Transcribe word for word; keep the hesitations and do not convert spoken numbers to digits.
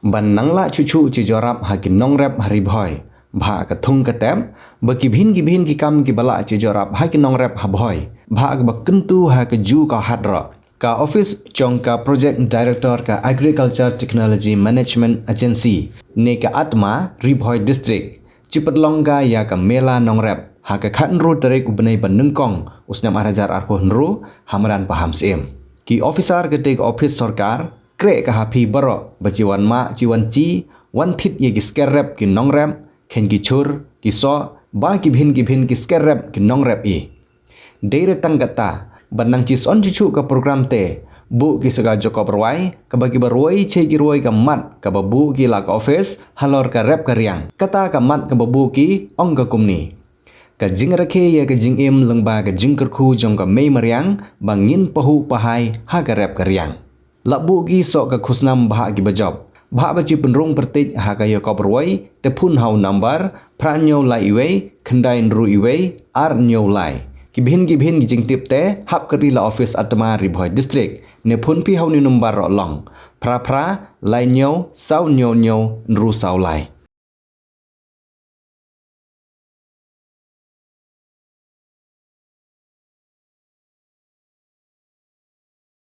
Ban nang lah chuchu chi jorap ha ki nongrep ha Ri Bhoi, bha ka thung ka tep, ba ki bhin ki bhin ki kam ki ba lah chi jorap ha ki nongrep ha Bhoi, bha ka ba kyntu ha ka ju ka hat ro. Ka office jong ka Project Director ka Agriculture Technology Management Agency, ne ka ATMA Ri Bhoi District, chi pynlong ka ya ka mela nongrep ha ka khatynru tarik u bnai ba nyngkong u snem ar hajar arphew hynru ha madan Pahamsyiem. Ki officer ka te ka office sorkar, kreh ka ha phi baroh ba chi wan mah chi wan chi, wan thit ya ki sker rep ki nongrep, khein ki chur, ki soh, ba ki bhin ki bhin ki sker rep ki nongrep i. Dei re tang kata, ban nang chi son chuchu ka program te, buh ki sa ka jokop rwai, ka ba ki ba rwai che ki rwai ka mat, ka ba buh ki la ka office, halor ka rep ka riang. Kata ka mat ka ba buh ki, ong ka kumni. Ka jingrakhe ya ka jingim lyngba ka jingkyrkhu jong ka mei mariang, ba ngin pahu pahai ha ka rep ka riang. Lah buh ki soh ka khusnam bha ki ba jop. Bha ba chi pynrung pyrtij ha ka yakop rwai, te phun ha u nambar, phra hynñiew lai iwei, khyndai hynru iwei, ar hynñiew lai. Ki bhin ki bhin ki jingtip te, hap ka ri la office ATMA Ri Bhoi District, ne phun phi ha u ni nambar ro long. Phra phra, lai hynñiew, saw hynñiew hynñiew, hynru saw lai.